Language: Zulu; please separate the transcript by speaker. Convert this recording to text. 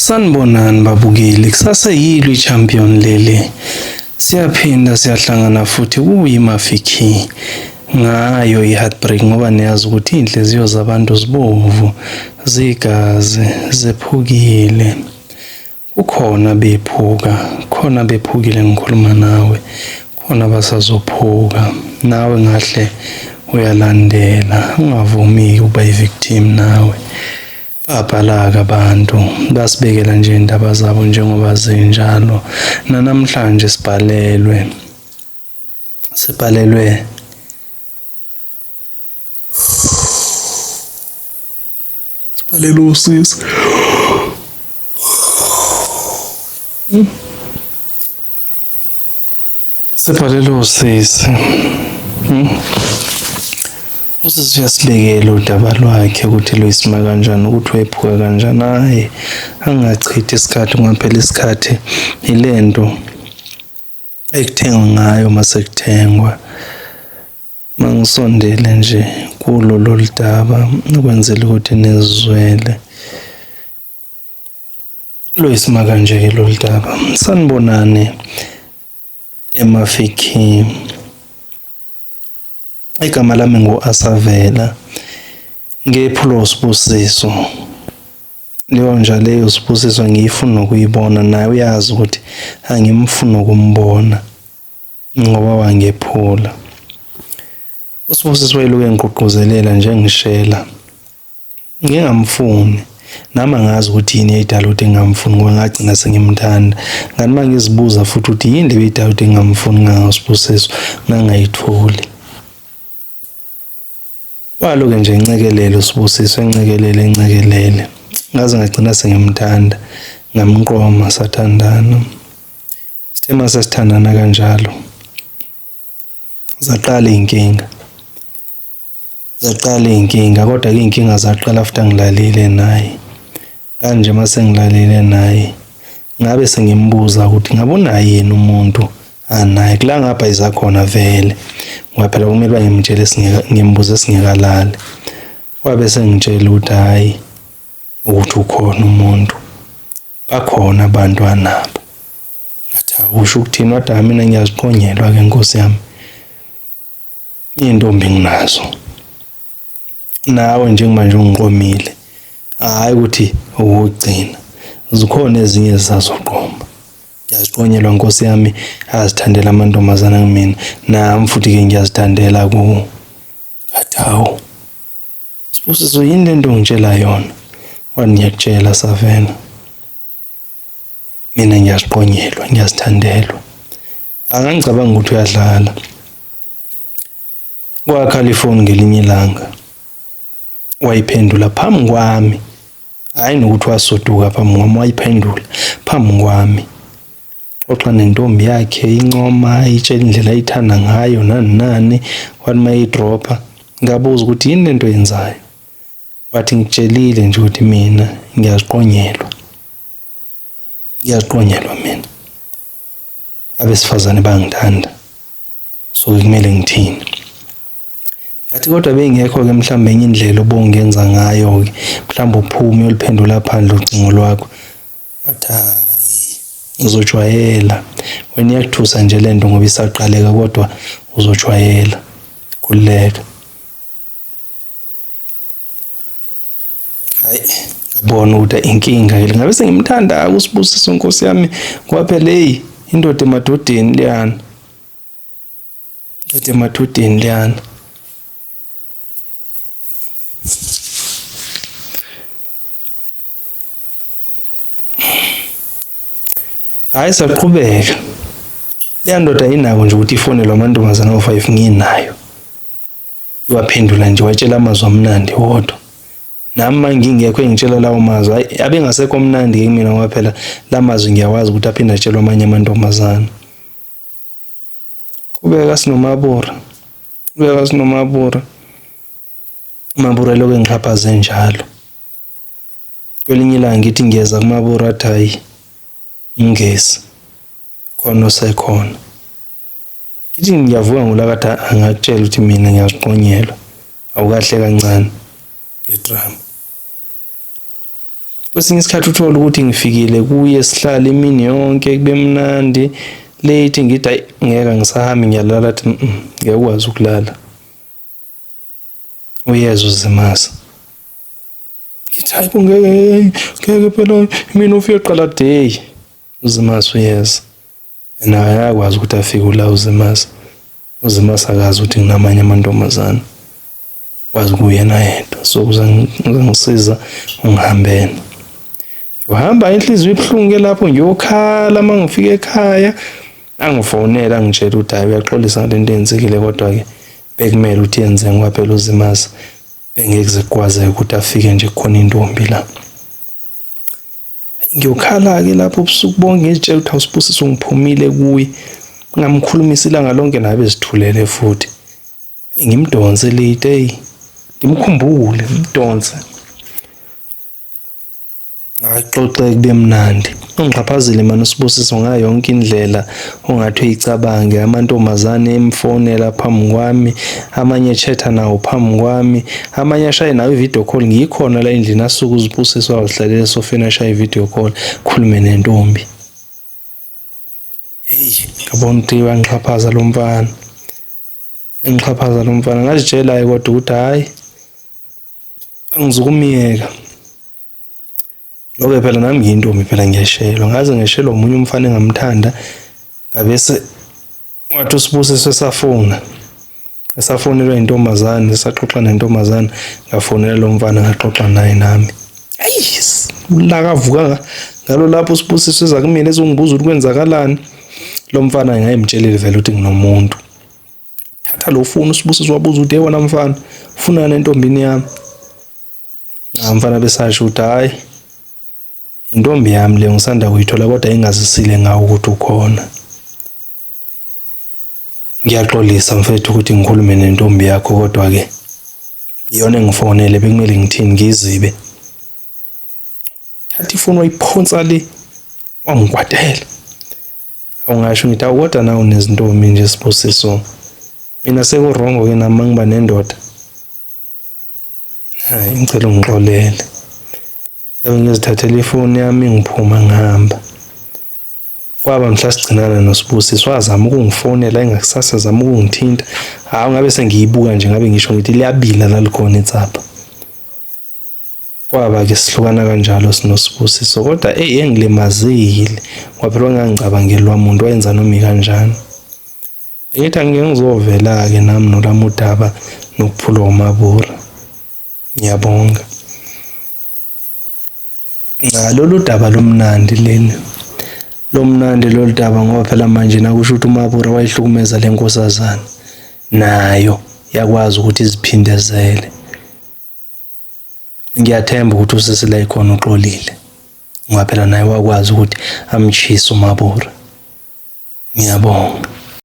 Speaker 1: Sanibonani babukeli, kusaseyilo i-champion leli. Siyaphinda siyahlangana futhi kuyiMafiki ngayo i-heartbreak ngoba niyazi ukuthi iy'nhliziyo zabantu zibomvu, zigazi, zephukile. Kukhona bephuka, khona bephukile ngikhuluma nawe, khona basazophuka. Nawe ngahle uyalandela, ungavumi ukuba i-victim nawe. Babhala-ke abantu, basibekela nje iy'ndaba zabo njengoba zinjalo. Nanamhlanje sibhalelwe, sibhalelwe sibhalelwe usisi. Sibhalelwe usisi. Usisi uyasibekela udaba lwakhe ukuthi luyisima kanjani, ukuthi wephuka kanjani. Hhayi, angachithi isikhathi ngoba phela isikhathi ilento ekuthengwa ngayo mase kuthengwa. Mangisondele nje kulo lolu daba ukwenzela ukuthi nizizwele. Luyisima kanje-ke lolu daba. Sanibonani eMafikeng. Igama lami ngu-Asavela. Ngephulwa uSibusiso. Leyo nja leyo uSibusiso angiyifuni nokuyibona naye uyazi ukuthi angimfuni nokumbona ngoba wangephula. USibusiso wayeloku engigqugquzelela nje engishela. Ngingamfuni. Nami angazi ukuthi yini eyayidala ukuthi ngingamfuni ngoba ngagcina sengimthanda. Ngathi uma ngizibuza futhi ukuthi yini le ebeyidala ukuthi ngingamfuni ngangoSibusiso, ngangayitholi. Waloke nje encekelele uSibusiso, encekelele, encekelele. Ngaze ngagcina sengimthanda, ngamqoma sathandana. Sithe uma sesithandana kanjalo, zaqala iy'nkinga. Zaqala iy'nkinga kodwa-ke iy'nkinga zaqala after ngilalile naye. Kanje uma sengilalile naye, ngabe sengimbuza ukuthi ngabe unaye yini umuntu anaye. Kula ngapha izakhona vele, ngoba phela kumele uba ngimtshele ngimbuze singekalali. Wabe sengitshela ukuthi hhayi, ukuthi ukhona umuntu, bakhona abantu anabo. Ngathi akusho ukuthini, wathi hhayi mina ngiyaziqonyelwa-ke nkosi yami. Iy'ntombi nginazo. Nawe njengamanje ungiqomile, hhayi ukuthi okokugcina. Zikhona ezinye ezisazoqoma. Ngiyaziqonyelwa nkosi yami, ayazithandela amantombazane kumina. Nami futhi-ke ngiyazithandela kuwo. Ngathi hawu, Sibusiso yini le nto ongitshela yona? Wathi ngiyakutshela Savela. Mina ngiyaziqonyelwa, ngiyazithandelwa. Angangicabanga ukuthi uyadlala. Kwakhala ifoni ngelinye ilanga. Wayiphendula phambi kwami. Hhayi nokuthi wasuduka phambi kwami, wayiphendula phambi kwami. Xoxa nentombi yakhe incoma itshela indlela ayithanda ngayo nani nani. Wathi uma eyidropha ngabuza ukuthi yini lento oyenzayo. Wathi ngikutshelile nje ukuthi mina ngiyaziqonyelwa. Ngiyaziqonyelwa mina. Abesifazane bangithanda. So kumele ngithini? Ngathi kodwa bengekho-ke mhlawumbe enye indlela obungenza ngayo-ke. Mhlawumbe uphume uyoliphendula phandle ucingo lwakho. Wathi hhayi, uzojwayela. Wena iyakuthusa nje le nto ngoba isaqaleka kodwa uzojwayela. Khululeka. Hayi, ngabona ukuthi inkinga ke ngabe sengimthanda uSibusiso Nkosi yami ngoba phela hey indoda emadodeni leyana. Indoda emadodeni leyana. Hayi saqhubeka. Leya ndoda inako nje ukuthi ifonelwe amantombazane awu-5 nginayo. Waphendula nje watshela amazwi amnandi wodwa. Nami uma ngingekho engitshela lawo mazwi, hhayi abengasekho mnandi-ke kumina ngoba phela la mazwi ngiyawazi ukuthi aphinde atshelwe amanye amantombazane. Qhubeka sinoMabura, qhubeka sinoMabura. UMabura elokhu engixhaphaze njalo. Kwelinye ilanga ngithi ngiyeza kuMabura athi hhayi umngesi khona osekhona. Ngithi ngiyavuka ngolaka athi angakutshela ukuthi mina ngiyaziqonyelwa awukahle kancane ngedrama. Kwesinye isikhathi uthole ukuthi ngifikile kuye sihlale imini yonke kube mnandi late ngithi ayi ngeke ngisahambi ngiyalala athi ngeke ukwazi ukulala. Uyeza uzimasa. Ngithi hayi bo ngeke ngeke phela mina ufike qala day uzimasa uyeza. Yena akakwazi ukuthi afike ula uZimasa. UZimasa akazi ukuthi nginamanye amantombazane. Wazi kuyena yedwa. So uzangisiza ungihambele. Uhamba inhliziyo ibuhlungu ke lapho ngiyokhala uma ngifika ekhaya. Angifonela angitshela ukuthi hayi uyaxolisa ngale nto eyenzekile kodwa ke bekumele ukuthi yenzeke ngoba phela uZimasa bengeke kuze kukwazeke ukuthi afike nje kukhona intombi la. Ngiyokhala-ke lapho ubusuku bonke ngizitshela ukuthi awusibusiso ngiphumile kuye. Ngamkhulumisa ilanga lonke naye bezithulele futhi. Ngimdonse late eyi ngimkhumbule ngimdonse. Ngaxoxe kube mnandi. Ungixhaphazile mani uSibusiso ngayo yonke indlela ongathi uyicabange. Amantombazane emfonela phambi kwami, amanye echatha nawo phambi kwami, amanye ashaye nawo i-video call. Ngikhona la endlini asuke uZibusiso azihlalele esofeni ashaye i-video call, khulume nentombi. Hey, ngabona ukuthi uyangixhaphaza lo mfana. Engixhaphaza lo mfana. Ngazitshela-ke kodwa ukuthi hhayi, angizukumyeka. Ngobe phela nami ngiyintombi phela ngiyeshelwa. Ngaze ngeshelwa omunye umfana engamthanda ngabese wathi uSibusiso esafona. Esafonelwa intombazane, esaxoxa nentombazane, ngafonela lo mfana ngaxoxa naye nami. Ayi, ulaka avuka ngalo lapho uSibusiso eza kumina ezongibuza ukuthi kwenzakalani. Lo mfana ngayimtshelile vele ukuthi nginomuntu. Thatha lo foni uSibusiso wabuza ukuthi hey wena mfana, ufunani entombini yami? Cha mfana besasho ukuthi hhayi intombi yami le ngisanda kuyithola kodwa ingazisile ngawo ukuthi ukhona. Ngiyaxolisa mfethu ukuthi ngikhulume nentombi yakho kodwa-ke iyona engifonele bekumele ngithini ngiyizibe. Thatha ifoni wayiphonsa le wangikwatela. Awungasho ngithi awu kodwa nawe unezintombi nje Sibusiso. Mina sekurongo-ke nami uma ngiba nendoda. Hayi ngicela ungixolele. Ngabe ngizithathela ifoni yami ngiphuma ngihamba. Kwaba mhla sigcinana noSibusiso wazama ukungifonela engakusasa zama ukungithinta. Hawu ngabe sengiyibuka nje ngabe ngisho ngithi liyabila lalikhona itsapha. Kwaba ke sihlukana kanjalo sinoSibusiso kodwa eyi engilimazile ngoba phela ngangicabangelwa muntu wayenza noma ikanjani. Bengithi angike ngizovela-ke nami nolami udaba nokuphulwa uMabura. Ngiyabonga. Cha lolu daba lumnandi leli. Lumnandi lolu daba ngoba phela manje nakusho ukuthi uMabura wayihlukumeza le nkosazana. Nayo yakwazi ukuthi iziphindezele. Ngiyathemba ukuthi usisi la ikhona uxolile. Ngoba phela naye wakwazi ukuthi amchise uMabura. Ngiyabonga.